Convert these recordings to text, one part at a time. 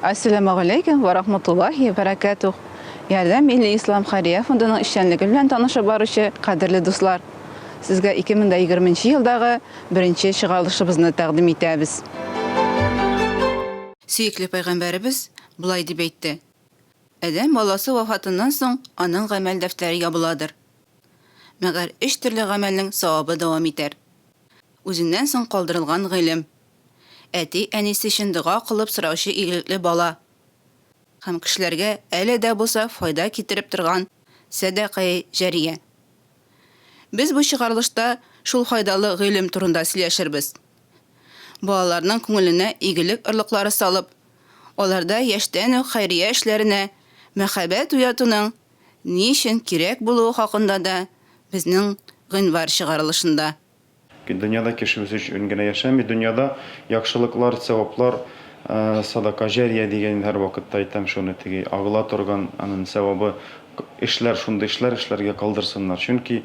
Әссәламәгаләйкем вә рахматуллаһи вә бәрәкәтүһ! Ярдәм Милли Ислам хәйрия фондының эшчәнлеге белән танышып баручы кадерле дуслар! Сезгә 2020 нче елдагы беренче чыгарылышыбызны тәкъдим итәбез. Сөекле пәйгамбәребез болай дип әйтте, Адәм баласы вафатыннан соң аның гамәл дәфтәре ябыладыр. Мәгәр өч төрле гамәлнең савабы дәвам итәр. Үзеннән соң калдырылган гыйлем. Әти-әнисе өчен дога кылып сораучы игелекле бала һәм кешеләргә әле дә булса файда китереп торган сәдакаи җәрия. Без бу чыгарылышта шул файдалы гыйлем турында сөйләшербез. Балаларның күңеленә игелек орлыклары салып, аларда яшьтән үк хәйрия эшләренә мәхәббәт уятуның ни өчен кирәк булуы хакында да безнең гыйнвар чыгарылышында. Дөньяда кеше үзе өчен генә яшәми, дөньяда яхшылыклар, сәваплар, садака җәрия дигән һәрвакытта әйтәм шуны, теге агыла торган анын сәвабы, эшләр, шундый эшләр эшләргә калдырсыннар. Чөнки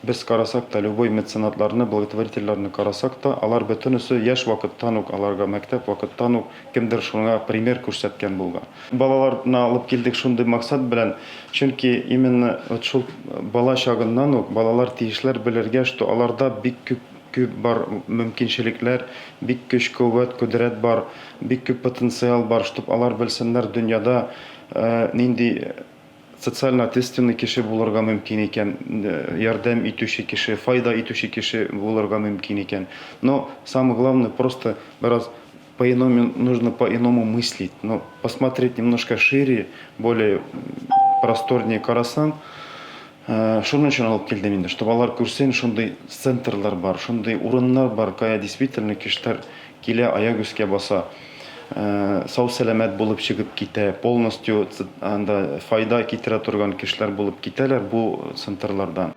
без карасак та, любой меценатларны, благотворительләрне карасак та, алар бөтенесе яшь вакыттан ук, аларга мәктәп вакыттан ук кемдер шуңа пример күрсәткән булган. Балаларны алып килдек шундый максат белән, чөнки именно вот шул бала чагыннан ук балалар тиешләр белергә, что аларда бик күп күп бар мөмкинчелекләр, бик көч, куәт, кодрәт бар, бик күп потенциал бар, чтоб алар белсеннәр дөньяда нинди социально ответственный кеше булырга мөмкин икән, ярдәм итүче кеше, файда итүче кеше булырга мөмкин икән. Но самое главное просто бераз По-иному нужно по-иному мыслить, но посмотреть немножко шире, более просторнее карасаң, э, шуның өчен алып килдем инде, чтобы алар күрсен, шундый центрлар бар, шундый урыннар бар, кая действительно кешеләр килә, аяк өскә баса, э, сау-сәламәт булып чыгып китә, полностью анда файда китерә торган кешеләр булып китәләр бу центрлардан.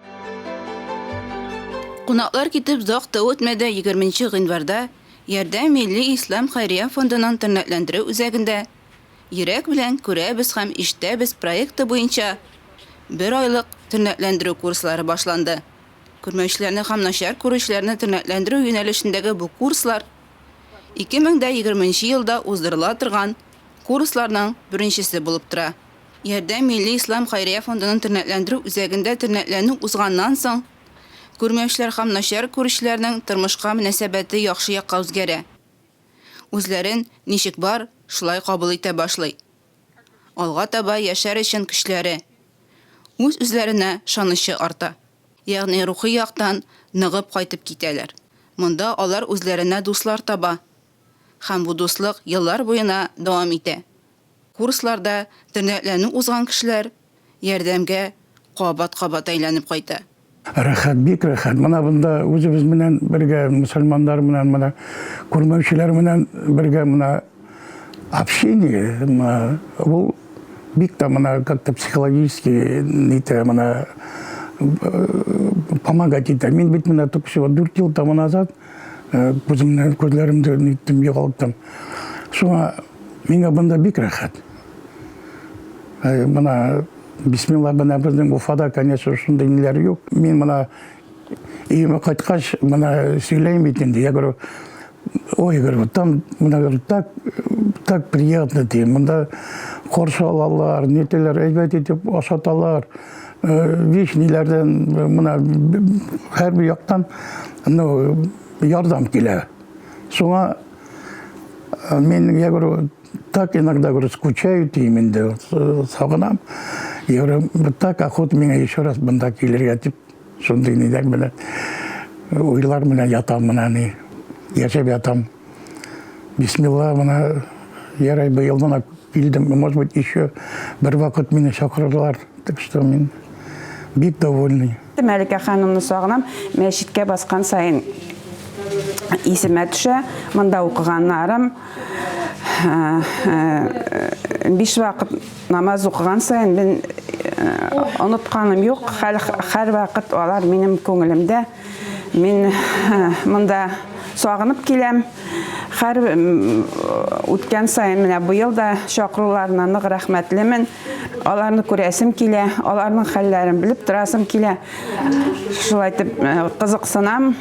Кунаклар китеп озак та үтмәде, егерменче гыйнварда Ярдәм Милли ислам хәйрия фондының тернәкләндерү үзәгендә Йөрәк белән күрәбез һәм ишетәбез проекты буенча бер айлык тернәкләндерү курслары башланды. Күрмәүчеләрне һәм начар күрүчеләрне тернәкләндерү юнәлешендәге бу курслар 2020 нче елда уздырыла торган курсларның беренчесе булып тора. Ярдәм Милли ислам хәйрия фондының тернәкләндерү үзәгендә тернәкләнү узганнан соң, Күрмәүчеләр һәм начар күрүчеләрнең тормышка мөнәсәбәте яхшы якка үзгәрә. Үзләрен ничек бар, шулай кабул итә башлый. Алга таба яшәр өчен көчләре, үз-үзләренә ышанычы арта. Ягъни рухи яктан ныгып кайтып китәләр. Монда алар үзләренә дуслар таба. Һәм бу дуслык еллар буена дәвам итә. Курсларда тернәкләнү узган кешеләр ярдәмгә кабат-кабат әйләнеп кайта. Рәхәт, бик рәхәт. Менә монда үзебез белән бергә, мөселманнар белән, менә күрмәүчеләр белән бергә менә общение, менә ул бик тә менә как-то психологически нитә, менә помогать итә. Мин бит менә только всего 4 ел тому назад күземне, күзләремне ниттем, югалттым. Шуңа Миңа бында бик рәхәт. Мына бисмилла менә безнең Уфада, конечно, шундый ниләр юк. Мин мына өемә кайткач, мына сөйләйм бит инде. Я говорю, ой, говорю, там мына говорю, так, так приятно ди. Монда каршы алалар, нитәләр, әйбәт итеп ашаталар. Виш ниләрдән мына һәрбер яктан ну, ярдәм килә. Шуңа Мин, я говорю, так иногда, говорю, скучаю дим инде, сагынам. Я говорю, так охота миңа еще раз монда килергә дип, шундый ниләр белән, уйлар белән ятам менә ни, яшәп ятам. Бисмилла, менә ярай быел менә килдем, может быть, еще бер вакыт мине чакырырлар. Так что мин бик довольный. Мәликә ханымны сагынам. Мәчеткә баскан саен исемә төшә. Монда укыганнарым. Биш вакыт намаз укыган саен мин онытканым юк. Һәр вакыт алар минем күңелемдә. Мин монда сагынып киләм. Һәр үткән саен менә быел да чакыруларына нык рәхмәтлемен. Аларны күрәсем килә, аларның хәлләрен белеп торасым килә. Шулай итеп кызыксынам.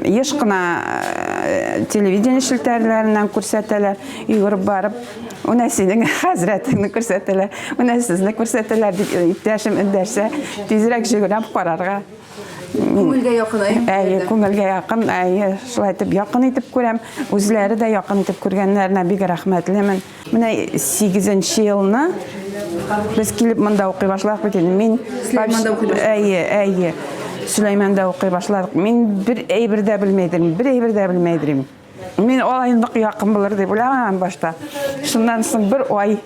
Еш кына телевидение челтәрләреннән күрсәтәләр, йөгереп барып, менә синең хәзрәтеңне күрсәтәләр, менә сезне күрсәтәләр дип иптәшем эндәшсә, тизрәк җөгерәм карарга. Күңелгә якын, әйе? Әйе, күңелгә якын, әйе, шулай итеп якын итеп күрәм. Үзләре дә якын итеп күргәннәренә бик рәхмәтлемен. Менә сигезенче елны без килеп монда укый башладык бит инде. Мин Сөләйманда укый башладык. Әйе, әйе. Сөләйманда укый башладык. Мин бер әйбер дә белмәйдем, бер әйбер дә белмәйдем. Мин алай нык якын булыр дип уйламаган башта. Шуннан соң бер ай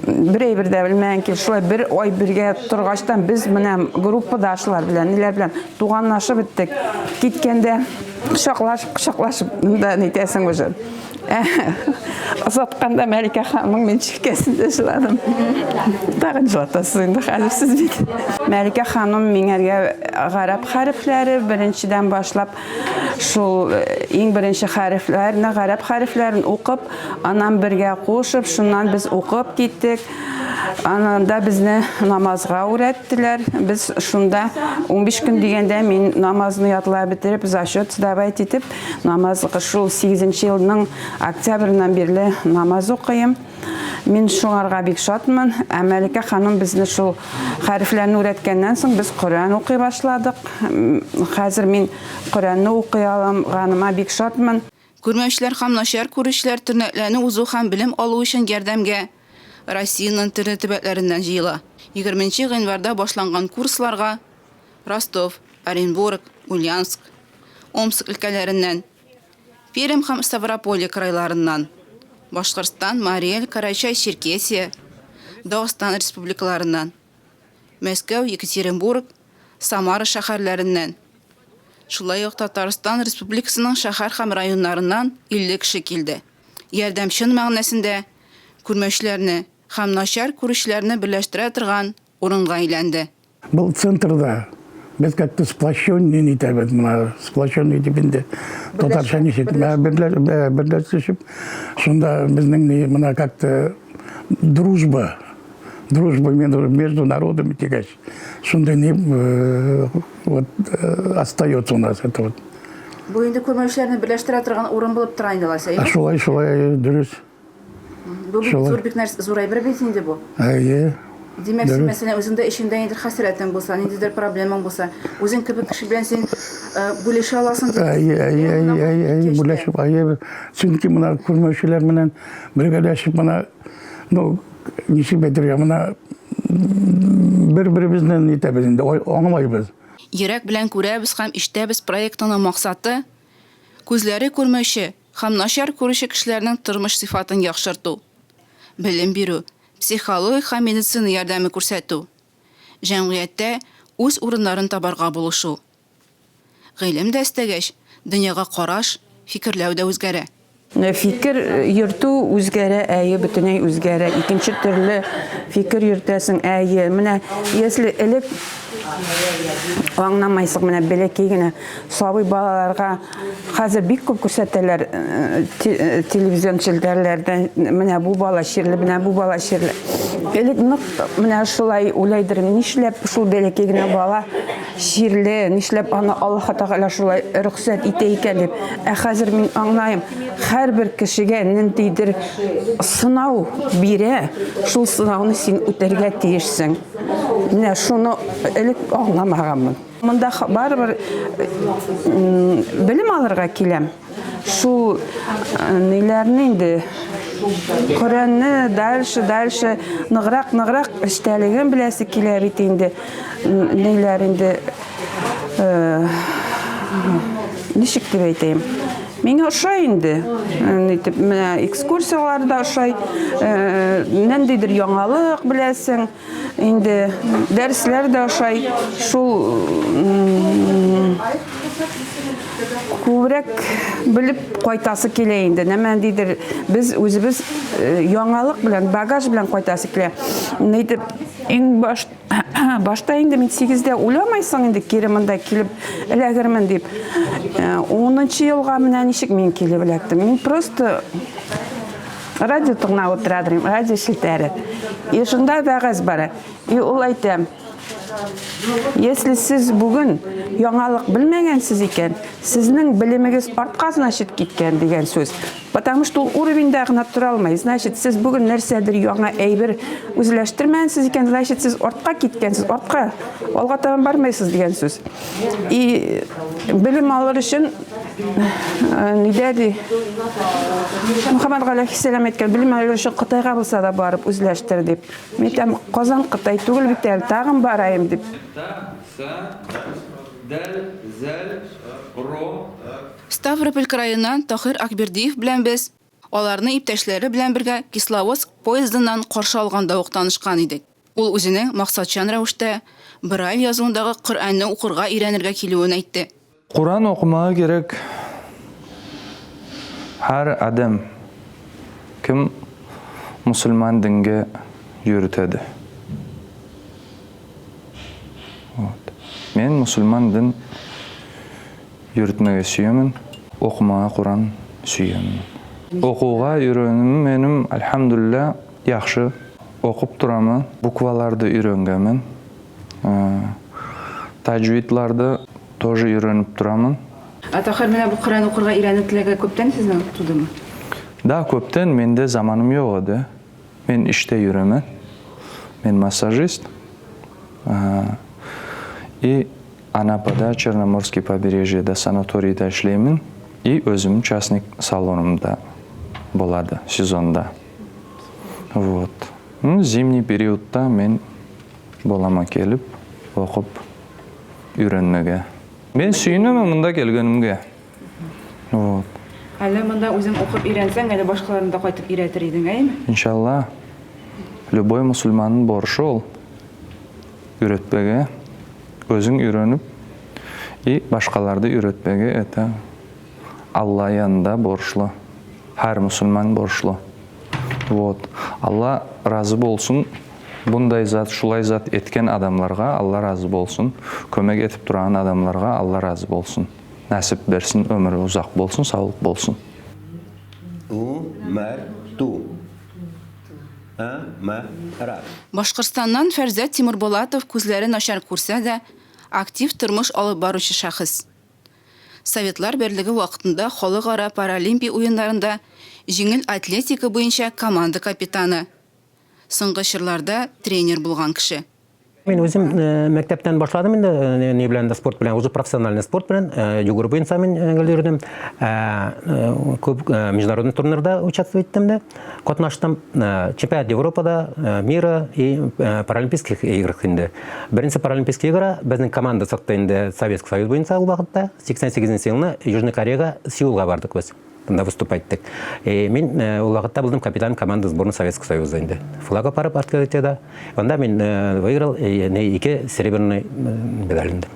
бер әйбер дә белмәгән килеш шулай бер ай бергә торгачтан без менә группадашлар белән, ниләр белән туганлашып беттек. Киткәндә кочаклашып, кочаклашып да нитәсең уже. Озатканда Мәликә ханымның мин җилкәсендә җыладым. Тагын җылатасыз инде хәзер сез бит. Мәликә ханым миңәргә гарәп хәрефләре беренчедән башлап шул иң беренче хәрефләрне, гарәп хәрефләрен укып, аннан бергә кушып, шуннан без укып киттек. Ананда безне намазга үрәттеләр. Без шунда 15 көн дигәндә мин намазны ятлап бетереп, зачет сдавать итеп, Намаз шул сигезенче елның октябреннән бирле намаз укыйм. Мин шуңарга бик шатмын. Ә Мәликә ханым безне шул хәрефләрне үрәткәннән соң без Коръән укый башладык. Хәзер мин Коръәнне укый алам, ганыма бик шатмын. Күрмәүчеләр һәм начар күрүчеләр тернәкләнү узу һәм белем алу өчен ярдәмгә Россиянең төрле төбәкләреннән җыела. Егерменче гыйнварда башланган курсларга Ростов, Оренбург, Ульяновск, Омск өлкәләреннән, Пермь һәм Ставрополье крайларыннан, Башкортстан, Мари Эл, Карачай-Черкесия, Дагыстан республикаларыннан, Мәскәү, Екатеринбург, Самара шәһәрләреннән, шулай ук Татарстан Республикасының шәһәр һәм районнарыннан 50 кеше килде. Ярдәм чын мәгънәсендә күрмәүчеләрне һәм начар күрүчеләрне берләштерә торган урынга әйләнде. Был центрда без как-то сплоченный нитәбез менә сплоченный дип инде татарча ничек берләшеп шунда безнең ни менә как-то дружба дружба между народами дигәч шундай ни вот остается у нас это вот. Бу инде күрмәүчеләрне берләштерә торган урын булып тора инде алайса, әйеме? Шулай, шулай, дөрес. Бу бик зур бик нәрсә, зур әйбер бит инде бу. Әйе. Димәк, син, мәсәлән, үзеңдә эчеңдә ниндидер хәсрәтең булса, ниндидер проблемаң булса, үзең кебек кеше белән син э, бүлешә аласың дип. Әйе, әйе, әйе, әйе, әйе, бүлешеп, әйе. Чөнки менә күрмәүчеләр белән бергәләшеп менә, ну, ничек әйтергә, менә бер-беребезне нитәбез инде, аңлайбыз. Йөрәк белән күрәбез һәм ишетәбез проектының максаты, күзләре күрмәүче, һәм начар күрүче кешеләрнең тормыш сыйфатын яхшырту, белем бирү, психологик һәм медицина ярдәме күрсәтү, җәмгыятьтә үз урыннарын табарга булышу. Гыйлем дә өстәгәч, дөньяга караш, фикерләү дә үзгәрә. Фикер йөртү үзгәрә, әйе, бөтенләй үзгәрә. Икенче төрле фикер йөртәсең, әйе. Менә если элек аңламайсың, менә бәләкәй генә сабый балаларга Хәзер бик күп күрсәтәләр э, э, телевизион челтәрләрдә, менә бу бала чирле, менә бу бала чирле. Элек нык менә шулай уйлайдыр, нишләп шул бәләкәй генә бала чирле, нишләп аны Аллаһ Тәгалә шулай рөхсәт итә икән дип. Ә хәзер мин аңлаем, һәрбер кешегә ниндидер сынау бирә, шул сынауны син үтәргә тиешсең. Менә шуны элек аңламаганмын. Монда барыбер белем алырга киләм. Шул ниләрне инде Коръәнне дальше, дальше ныграк, ныграк эчтәлеген беләсе килә бит инде. Ниләр инде ничек дип әйтәем? Миңа ошай инде. Нитеп менә экскурсияләр дә ошай. Ниндидер яңалык беләсең. Инде дәресләр дә ошай. Шул күбрәк белеп кайтасы килә инде. Нәмәндидер без үзебез э, яңалык белән, багаж белән кайтасы килә. Нитеп иң баш башта инде мин сигездә уйламайсың инде кире монда килеп эләгермен дип. Э, унынчы елга менә ничек мин килеп эләктем. Мин просто Радио тыңлап утыра дим, радио челтәре. И шунда вәгазь бара. И ул әйтә, Если сез бүген яңалык белмәгәнсез икән, сезнең белемегез артка, значит, киткән дигән сүз. Потому что ул уровеньда гына тора алмый. Значит, сез бүген нәрсәдер яңа әйбер үзләштермәгәнсез икән, значит, сез артка киткәнсез, артка, алга табан бармыйсыз дигән сүз. И белем алыр өчен нидә ди? Мөхәммәд галәйһиссәлам әйткән, белем алыр өчен Кытайга булса да барып үзләштер дип. Мин әйтәм, Казан Кытай түгел бит әле, тагын бараем дип. Ставрополь краеннан Таһир Акбирдиев белән без аларны иптәшләре белән бергә Кисловодск поездыннан каршы алганда ук танышкан идек. Ул үзенең максатчан рәвештә Брайль язуындагы Коръәнне укырга өйрәнергә килүен әйтте. Коръән укымага кирәк һәр адәм, кем мусульман дингә йөртәде. Вот. Мен мусульман дин йөртмәгә сөямен, укымага Коръән сөямен. Укуга өйрәнүем минем, әлхәмдүлилләһ, яхшы. Укып торамын, букваларды өйрәнгәнмен. Таҗвидларды тоже өйрәнеп торамын. Ә Таһир, менә бу Коръән укырга өйрәнү теләге күптән сезнең тудымы? Да, күптән, миндә заманым юк иде. Мин эштә йөрәмен. Мин массажист. И Анапада, Черноморский побережьеда санаторийда эшләймен. И үзем частный салонымда болады сезонда. Вот. Ну, зимний периодта мин балама келіп, оқып, үйренмеге. Мен сөенәмен монда келгәнемгә. Вот. Әле монда үзең укып өйрәнсәң, әле башкаларны да кайтып өйрәтер идең, әйеме? Иншалла. Любой мусульманның борышы ул өйрәтпәгә, өзең өйрәнеп и башкаларды өйрәтпәгә это Алла янында борышлы. Һәр мусульман борышлы. Вот. Алла разы болсын. Bunday зат, шулай зат etken адамларга Алла разы болсын. Көмек етіп тұрған адамларга Алла разы болсын. Нәсіп берсін, өмірі ұзақ болсын, саулық болсын. У, мэр, ту. А, мэ, ра. Башкортстаннан Фәрзәт Тимурбулатов күзләре начар күрсә дә, актив тормыш алып баручы шәхес. Советлар Берлеге вакытында Халыкара Паралимпия уеннарында җиңел атлетика буенча команда капитаны, соңгы чорларда тренер булган кеше. Мин үзем мәктәптән башладым инде, ни белән дә спорт белән, уже профессиональный спорт белән, йөгерү буенча мин гел йөрдем. Күп международный турнирда участвовать иттем дә, катнаштым. Чемпионат Европада, мира и Паралимпийских играх инде. Беренче Паралимпийский игра безнең команда чыкты инде Советский Союз буенча ул вакытта. 88 елны Южный Кореяга, Сеулга бардык без. Тында выступать иттек. И мин ул вакытта булдым капитан команды сборной Советского Союза инде. Флаг апарып открытиеда. Анда мин выиграл ике серебряный медаль инде.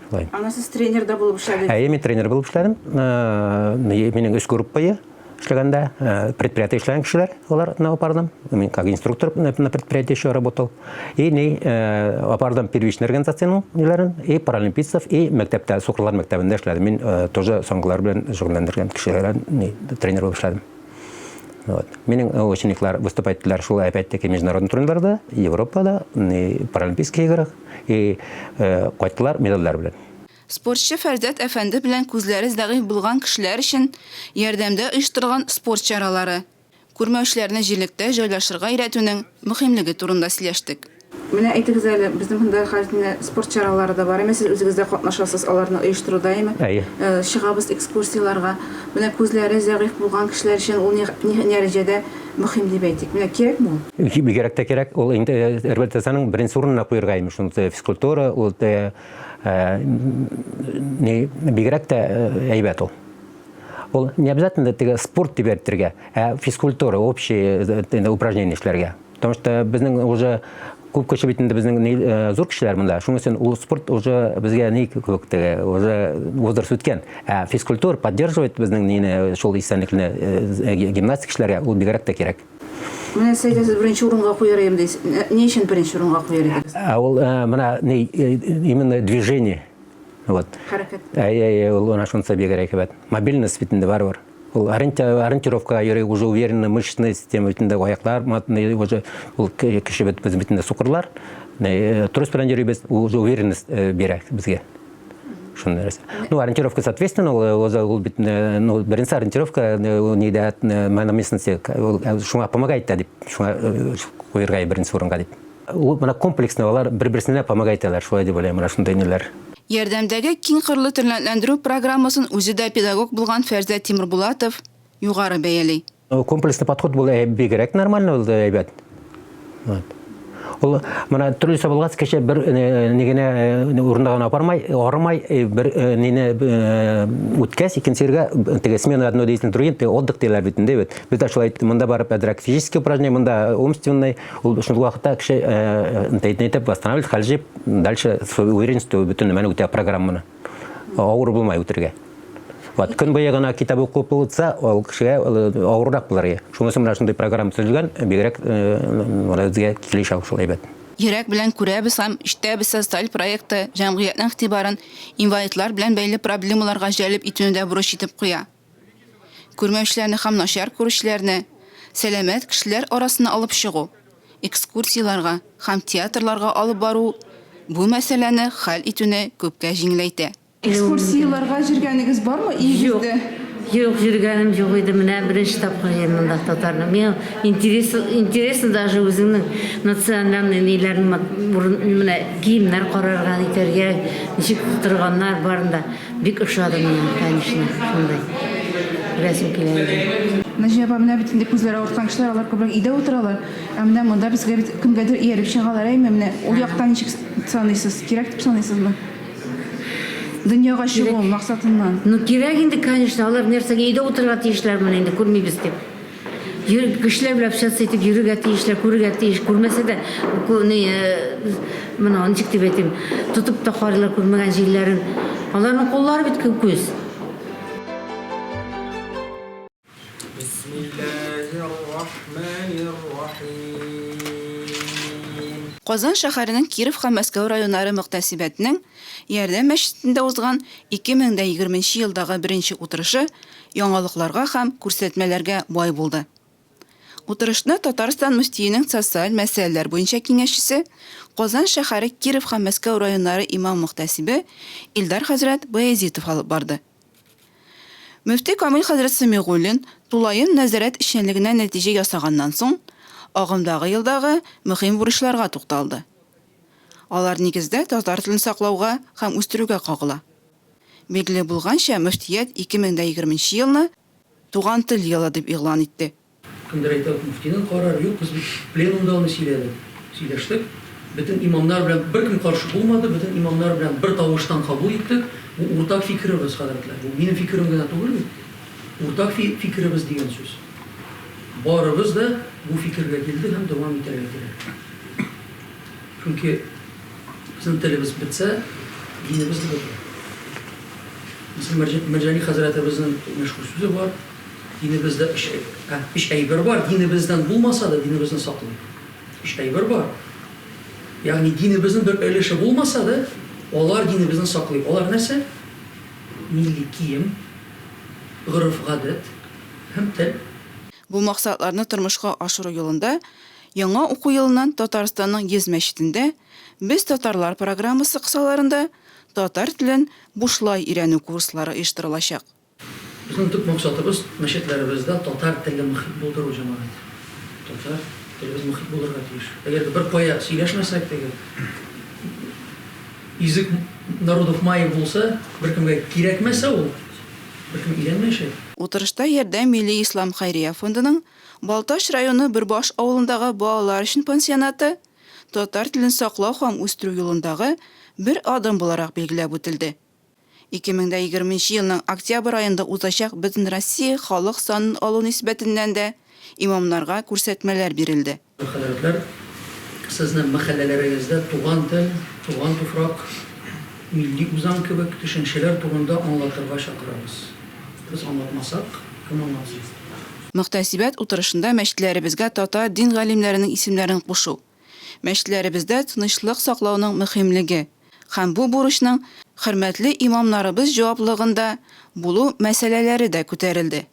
Шулай. Аны сез тренер да булып эшләдегез? Әйе, мин тренер булып эшләдем. Минем өч группа эшләгәндә, предприятие эшләгән кешеләр, алар на апардым. Мин как инструктор на предприятии еще работал. И не апардым первичный организациянең ниләрен, и паралимпийцев, и мәктәптә, сукырлар мәктәбендә эшләдем. Мин тоже соңгылар белән шөгыльләндергән кешеләр тренер булып эшләдем. Вот. Минем учениклар выступать иттеләр шул опять-таки международный турнирларда, Европада, паралимпийских играх, и кайттылар медальләр белән. Спортчы Фәрзәт әфәнде белән күзләре зәгыйфь булган кешеләр өчен Ярдәмдә оештырылган спорт чаралары, күрмәүчеләрне җирлектә җайлашырга өйрәтүнең мөһимлеге турында сөйләштек. Менә әйтегез әле, безнең монда хәзер менә спорт чаралары да бар, әмма сез үзегез дә катнашасыз аларны оештыруда, әйеме? Әйе. Чыгабыз экскурсияләргә. Менә күзләре зәгыйфь булган кешеләр өчен ул ни дәрәҗәдә мөһим дип әйтик? Менә кирәкме ул? Бигрәк тә кирәк. Ул инде реабилитациянең беренче урынына куерга имеш. Шул физкультура, ул ни бигрәк тә әйбәт ул. Ул не обязательно теге спорт дип әйтергә, ә физкультура, общие упражнения эшләргә. Потому что безнең уже күп кеше бит инде безнең ни, зур кешеләр монда. Шуның өчен ул спорт уже безгә ни кебек теге, уже возраст үткән. Ә физкультура поддерживает безнең нине, шул исәнлекне, гимнастика эшләргә ул бигрәк тә кирәк. Менә сез әйтәсез, беренче урынга куяр идем дисез. Ни өчен беренче урынга куяр идегез? Ә ул менә ни, именно движение. Вот. Хәрәкәт. Әй, әй, ул менә шунысы бигрәк әйбәт. Мобильность бит инде барыбер. Ул ориентировкага йөри, уже уверенно мышечная система бит инде аяклар, уже ул кеше бит без бит инде сукырлар. Трость белән йөрибез, ул уже уверенность бирә безгә. Шундый нәрсә. Ну, ориентировка, соответственно, ул, ул бит, ну, беренче ориентировка нидә, на местности, ул шуңа помогает та дип, шуңа куерга беренче урынга дип. Ул менә комплексно алар бер-берсенә помогает итәләр, шулай дип уйлыйм, менә шундый ниләр. Ярдәмдәге киңкырлы тернәкләндерү программасын үзе дә педагог булган Фәрзә Тимербулатов югары бәяли. Комплексный подход бул бигрәк нормально булды, әйбәт. Вот. Ул менә төрлесе булгач, кеше бер ни генә урында гына бармай, арымай, бер нине үткәч, икенче җиргә теге смена одной деятельности другим, теге отдых диләр бит инде бит. Без дә шулай монда барып әзрәк физический упражнение, монда умственный, ул шул вакытта кеше әйтеп восстанавливает, хәл җыеп, дальше свою уверенность бөтен нәмәне үтә программаны. Авыр булмай үтергә. Вот, көн буе гына китап укып булса, ул кешегә авыррак булыр иде. Шуның өчен менә шундый программа төзелгән, бигрәк менә безгә килешә шул әйбәт. Йөрәк белән күрәбез һәм ишетәбез социаль проекты җәмгыятьнең игътибарын инвалидлар белән бәйле проблемаларга җәлеп итүне дә бурыч итеп куя. Күрмәүчеләрне һәм начар күрүчеләрне сәламәт кешеләр арасына алып чыгу, экскурсияләргә һәм театрларга алып бару бу мәсьәләне хәл итүне күпкә җиңеләйтә. Экскурсияләргә җөргәнегез бармы өегездә? Юк, юк, җөргәнем юк иде. Менә беренче тапкыр йөрим монда татарның. Миңа интересно, интересно даже үзеңнең национальный ниләрен, менә киемнәр карарга, нитәргә, ничек торганнар барын да. Бик ошады миңа, конечно, шундый. Беләсем килә иде. Наҗия апа, менә бит инде күзләре авырткан кешеләр, алар күбрәк өйдә утыралар. Ә менә монда безгә бит кемгәдер ияреп чыгалар, әйме? Менә ул яктан ничек саныйсыз? Кирәк дип саныйсызмы? Дөньяга чыгу максатыннан. Ну, кирәк инде, конечно, алар нәрсәгә өйдә утырырга тиешләр моны инде күрмибез дип. Йөр, кешеләр белән общаться итеп йөрергә тиешләр, күрергә тиеш. Күрмәсә дә, ни, моны ничек дип әйтим, тотып та карыйлар күрмәгән җирләрен. Аларның куллары бит күз. Казан шәһәренең Киров һәм Мәскәү районнары мөхтәсибәтенең Ярдәм мәчетендә узган 2020 нче елдагы беренче утырышы яңалыкларга һәм күрсәтмәләргә бай булды. Утырышны Татарстан мөфтиенең социаль мәсьәләләр буенча киңәшчесе, Казан шәһәре Киров һәм Мәскәү районнары имам-мөхтәсибе Илдар хәзрәт Баязитов алып барды. Мөфти Камил хәзрәт Сәмигуллин тулаем нәзарәт эшчәнлегенә нәтиҗә ясаганнан соң, агымдагы елдагы мөһим бурычларга тукталды. Алар нигездә татар телен саклауга һәм үстерүгә кагыла. Билгеле булганча, мөфтият 2020 нче елны Туган тел елы дип игълан итте. Кемдер әйтә, мөфтинең карары юк, без бит пленумда аны сөйләдек, сөйләштек. Бөтен имамнар белән беркем каршы булмады, бөтен имамнар белән бер тавыштан кабул иттек. Бу уртак фикеребез, хәзрәтләр. Бу минем фикерем генә түгел бит. Уртак фикеребез дигән сүз. Барыбыз да бу фикергә килде һәм дәвам итәргә кирәк. Чөнки безнең телебез бетсә, динебез дә бетә. Мәсәлән, Мәрҗани хәзрәтебезнең мәшһүр сүзе бар. Динебездә өч, ә, өч әйбер бар, динебездән булмаса да, динебезне саклый. Өч әйбер бар. Ягъни динебезнең бер өлеше булмаса да, алар динебезне саклый. Алар нәрсә? Милли кием, гореф-гадәт һәм тел. Бу максатларны тормышка ашыру юлында яңа уку елыннан Татарстанның 100 мәчетендә Без татарлар программасы кысаларында татар телен бушлай өйрәнү курслары оештырылачак. Безнең төп максатыбыз, мәчетләребездә татар телле мохит булдыру, җәмәгать. Татар телебез мохит булырга тиеш. Әгәр дә беркая сөйләшмәсәк, теге язык народов майя булса, беркемгә кирәкмәсә ул, беркем өйрәнмәячәк. Утырышта Ярдәм милли ислам хәйрия фондының Балтач районы Бөрбаш авылындагы балалар өчен пансионаты татар телен саклау һәм үстерү юлындагы бер адым буларак билгеләп үтелде. 2020 нче елның октябрь аенда узачак Бөтенроссия халык санын алу нисбәтеннән дә имамнарга күрсәтмәләр бирелде. Хәзрәтләр, сезне мәхәлләләрегездә туган тел, туган туфрак, милли үзаң кебек төшенчәләр турында аңлатырга чакырабыз. Без аңлатмасак, кем аңлатсын? Мөхтәсибәт утырышында мәчетләребезгә татар дин галимнәренең исемнәрен кушу, мәчетләребездә тынычлык саклауның мөһимлеге һәм бу бурычның хөрмәтле имамнарыбыз җаваплыгында булу мәсьәләләре дә күтәрелде.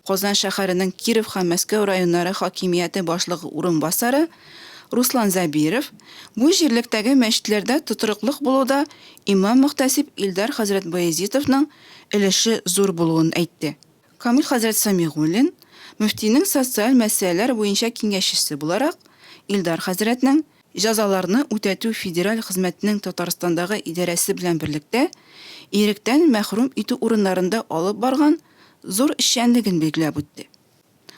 Казан шәһәренең Киров һәм Мәскәү районнары хакимияте башлыгы урынбасары Руслан Зәбиров бу җирлектәге мәчетләрдә тотрыклык булуда имам-мөхтәсиб Илдар хәзрәт Баязитовның өлеше зур булуын әйтте. Камил хәзрәт Сәмигуллин, мөфтинең социаль мәсьәләләр буенча киңәшчесе буларак, Илдар хәзрәтнең Җәзаларны үтәтү федераль хезмәтенең Татарстандагы идарәсе белән берлектә иректән мәхрүм итү урыннарында алып барган зур эшчәнлеген билгеләп үтте.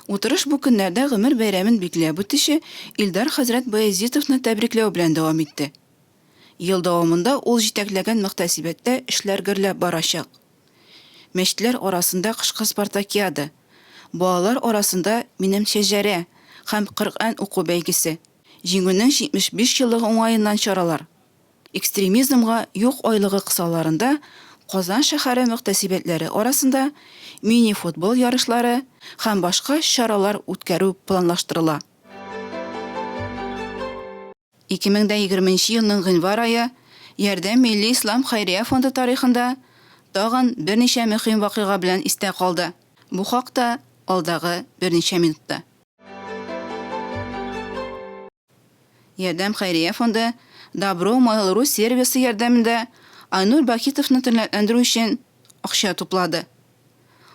Утырыш бу көннәрдә гомер бәйрәмен билгеләп үтүче Илдар хәзрәт Баязитовны тәбрикләү белән дәвам итте. Ел дәвамында ул җитәкләгән мөхтәсибәттә эшләр гөрләп барачак. Мәчетләр арасында кышкы спартакиада, балалар арасында Минем шәҗәрә һәм Коръән уку бәйгесе, Җиңүнең 75 еллыгы уңаеннан чаралар, Экстремизмга юк айлыгы кысаларында Казан шәһәре мөхтәсибәтләре арасында мини-футбол ярышлары һәм башка чаралар үткәрү планлаштырыла. 2020 нче елның гыйнвар ае Ярдәм милли ислам хәйрия фонды тарихында тагын берничә мөһим вакыйга белән истә калды. Бу хакта алдагы берничә минутта. Ярдәм хәйрия фонды Добро Mail.ru сервисы ярдәмендә Айнур Бахитовны тернәкләндерү өчен акча туплады.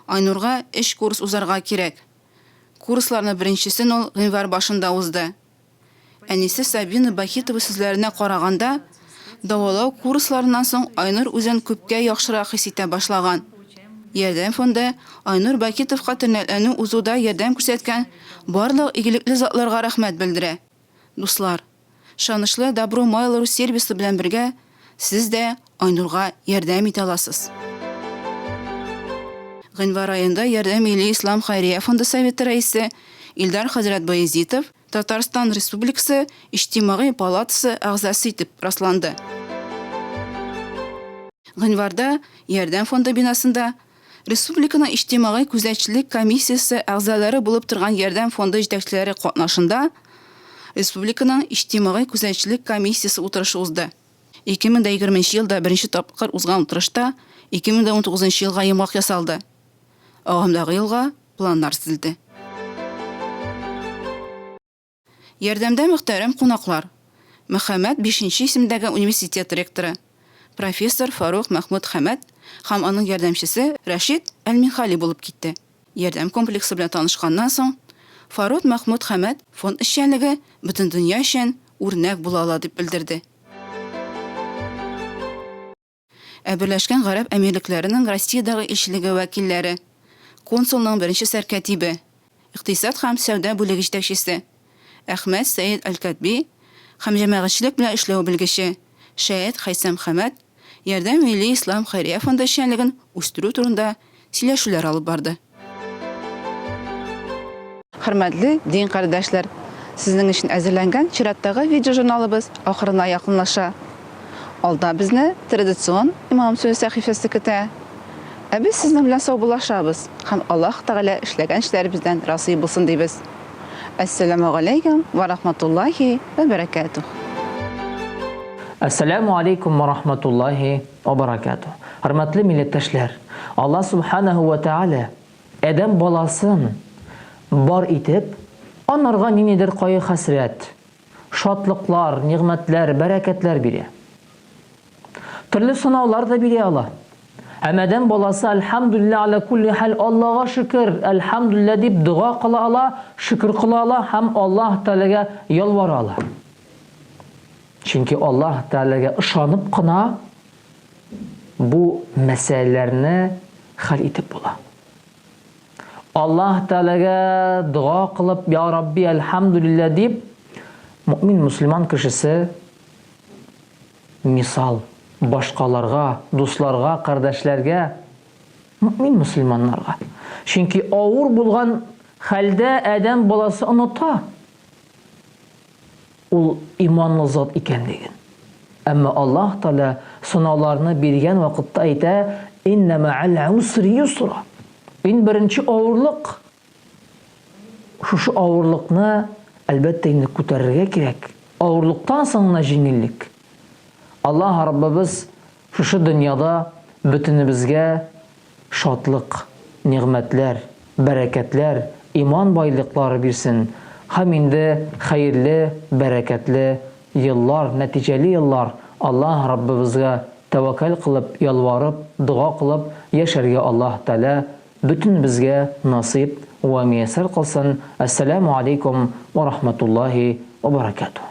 Айнурга өч курс узарга кирәк. Курсларны беренчесен ул гыйнвар башында узды. Әнисе Сабина Бахитова сүзләренә караганда, дәвалау курсларыннан соң Айнур үзен күпкә яхшырак хис итә башлаган. Ярдәм фонды Айнур Бакитовка тернәкләнү узуда ярдәм күрсәткән барлык игелекле затларга рәхмәт белдерә. Дуслар, ышанычлы Добро Mail.ru сервисы белән бергә сез дә Айнурга ярдәм итә аласыз. Гыйнвар аенда Ярдәм милли ислам хәйрия фонды советы рәисе Илдар хәзрәт Баязитов Татарстан Республикасы Иҗтимагый палатасы әгъзасы итеп расланды. Гыйнварда Ярдәм фонды бинасында республиканың Иҗтимагый күзәтчелек комиссиясе әгъзалары булып торган Ярдәм фонды җитәкчеләре катнашында республиканың Иҗтимагый күзәтчелек комиссиясе утырышы узды. 2020 елда беренче тапкыр узган утырышта 2019 елга йомгак ясалды. Агымдагы елга планнар төзелде. Ярдәмдә мөхтәрәм кунаклар, Мөхәммәд Бишенче исемендәге университет ректоры, профессор Фарух Мәхмүд Хәмәд һәм аның ярдәмчесе Рәшид Әл-Минхали булып китте. Ярдәм комплексы белән танышканнан соң, Фарух Мәхмүд Хәмәд фонд эшчәнлеге бөтен дөнья өчен үрнәк була ала дип белдерде. Ә Берләшкән Гарәп Әмирлекләренең Россиядәге илчелеге вәкилләре, консулның беренче сәркәтибе, икътисад һәм сәүдә бүлеге җитәкчесе Әхмәт Сәед Әл-Кәтби һәм җәмәгатьчелек белән эшләү белгече Шәед Хәйсәм Хәмәд Ярдәм милли ислам хәйрия фонды эшчәнлеген үстерү турында сөйләшүләр алып барды. Хөрмәтле дин кардәшләр, сезнең өчен әзерләнгән чираттагы видеожурналыбыз ахырына якынлаша. Алда безне традицион Имам сүзе сәхифәсе көтә. Ә без сезнең белән саубуллашабыз һәм Аллаһ Тәгалә эшләгән эшләребездән разый булсын дибез. Әссәламү галәйкүм вә рахматуллаһи вә бәрәкәтүһ. Әссәләмү алейкум вә рахматуллаһи вә бәрәкәтүһ. Хөрмәтле милләттәшләр! Аллаһ Сүбхәнәһү вә Тәгалә адәм баласын бар итеп, анарга ниндидер кайгы-хәсрәт, шатлыклар, нигъмәтләр, бәрәкәтләр бирә. Төрле сынаулар да бирә ала. Һәм адәм баласы әлхәмдүлилләһ аля кулли хәл, Аллага шөкер, әлхәмдүлилләһ дип дога кыла ала, шөкер кыла ала һәм Аллаһ Тәгаләгә ялвара ала. Чөнки Аллаһ Тәгаләгә ышанып кына бу мәсьәләләрне хәл итеп була. Аллаһ Тәгаләгә дога кылып, Я Рабби, әлхәмдүлилләһ дип, мөэмин мөселман кешесе мисал башкаларга, дусларга, кардәшләргә, мөэмин мөселманнарга. Чөнки авыр булган хәлдә адәм баласы оныта ул иманлы зат икәнлеген. Әмма Аллаһ Тәгалә сынауларны биргән вакытта әйтә, Иннә мәәл усри юсра. Иң беренче авырлык, шушы авырлыкны, әлбәттә инде, күтәрергә кирәк. Авырлыктан соң гына җиңеллек. Аллаһ Раббыбыз шушы дөньяда бөтенебезгә шатлык, нигъмәтләр, бәрәкәтләр, иман байлыклары бирсен. Һәм инде хәерле, бәрәкәтле еллар, нәтиҗәле еллар, Аллаһ Раббыбызга тәвәккәл кылып, ялварып, дога кылып яшәргә Аллаһ Тәгалә бөтенебезгә насыйп вә мияссәр кылсын. Әссәләмү алейкум вә рахматуллаһи вә бәрәкәтүһ.